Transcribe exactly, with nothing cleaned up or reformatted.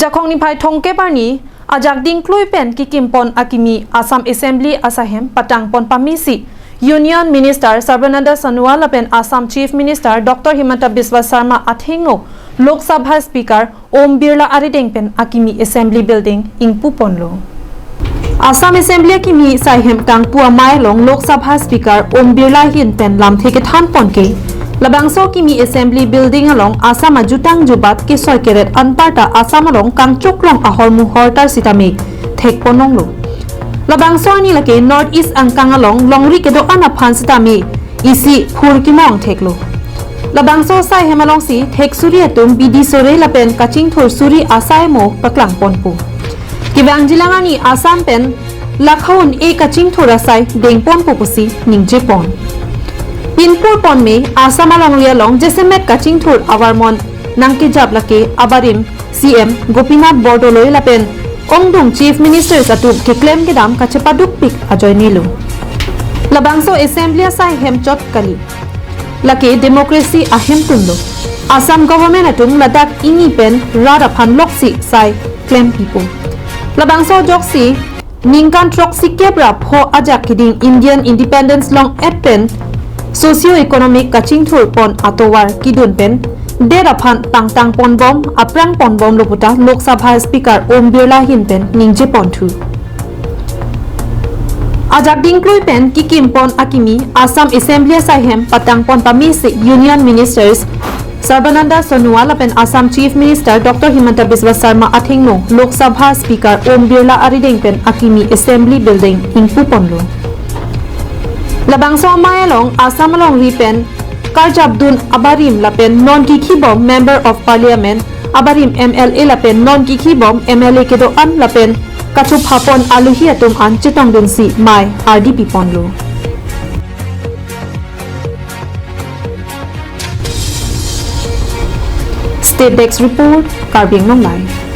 Dakhong niphai thomkep arni ajak dingklui pen kikimpon akimi Assam Assembly asaihem patangpon pamesi Union Minister Sarbananda Sonowal lapen Assam Chief Minister Doctor Himanta Biswa Sarma athengno Lok Sabha Speaker Om Birla arideng pen akimi Assembly Building ingpuponlo. Assam Assembly akimi saihem kangpu amei along Lok Sabha Speaker Om Birla ahin pen lamthe kethanpon ke labangso akimi Assembly Building along Assam ajutang jubat kesoi keret anparta Assam along kangchoklong ahormu hortar sitame thekponlonglo. Labangso arni lake North East angkang along longri kedo-an aphan sitame isi phur kimong theklo. Labangso asaihem alongsi theksuri atum bidi sore lapen kachingthur suri asai mo paklangponpo. Kevangjilang arni Assam pen lakhaun e kachingthur asai dengponpo pusi ningjepon. Pinpurpon me Assam alongri along jasemet kachingthur avarmon nangkejap lake abarim C M Gopinath Bordoloi lapen ongdung Chief Ministers atum keklem kedam kachepadukpik ajoinelo. Labangso Assembly asaihem chot kali. Lake democracy ahemtunlo. Assam government atum ladak ini pen rat aphan loksi sai klempipo. Labangso ajoksi ningkan throksi kep ra pho ajak keding Indian Independence long-et pen socio-economic kachingthurpon atovar kedun pen det aphan tangtangponbom, aprangponbomlo puta Lok Sabha Speaker Om Birla ahin pen ningjeponthu. Ajak dingklui pen kikimpon akimi Assam Assembly asaihem patangpon pamesi Union Ministers Sarbananda Sonowal lapen Assam Chief Minister Doctor Himanta Biswa Sarma athengno Lok Sabha Speaker Om Birla arideng pen akimi Assembly Building ingpuponlo. Labangso amei along Assam alongri pen karjapdun abarim lapen non kikhibom Member of Parliament abarim M L A lapen non kikhibom M L A kedo-an lapen kachophapon alohi atum an chetongdunsi mei ardi piponlo. State Desk Report, Karbi Anglong Live.